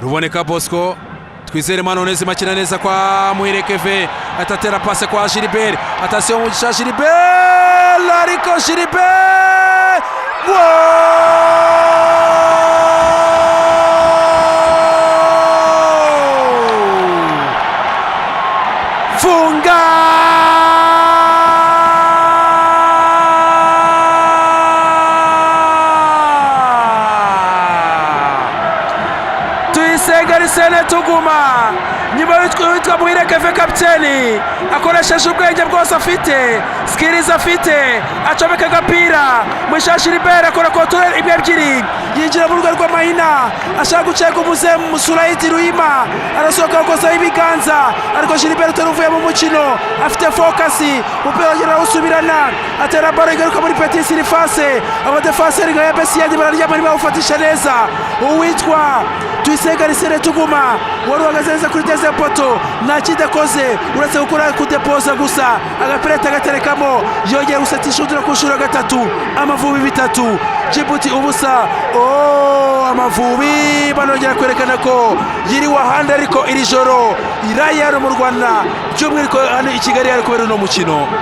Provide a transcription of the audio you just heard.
Ruboneka Bosco, Twizere Manonezi akina neza kwa Muhire Keve, atatera passe kwa Gilbert. Attention, Mugisha Gilbert, ariko Gilbert, goal! Funga Tuyisenge Arsene Tuguma, nyuma witwa Muhire Keve kapiteni akoresheje ubwenge bwose afite, skills afite, acomeka agapira Mugisha Gilbert, akora contrôle imwe, ebyiri, yinjira mu rugo rw'amahina, ashaka guceka umuzemu Surayiti Ruhima, arasohoka akozaho ibiganza, ariko Gilbert utari uvuye mu mukino afite focus, umupira wongera arawusubirana, atera ballon igaruka muri petite surface, abadefanseri nka Yabesiyadi bararyama, ntibawufatisha neza. Uwitwa Tuyisenge Arsene Tuguma wari uhagaze neza kuri deuxième poteau, nta kindi akoze uretse gukora kudepoza gusa, agapira agaterekamo, yongera gusatisha undi ku nshuro ya gatatu. Amavubi 3, Djibouti 0. Oh, Amavubi banongera kwerekana ko yiriwe ahandi, ariko iri joro iraye hano mu Rwanda, by'umwihariko hano i Kigali hari kubera uno mukino.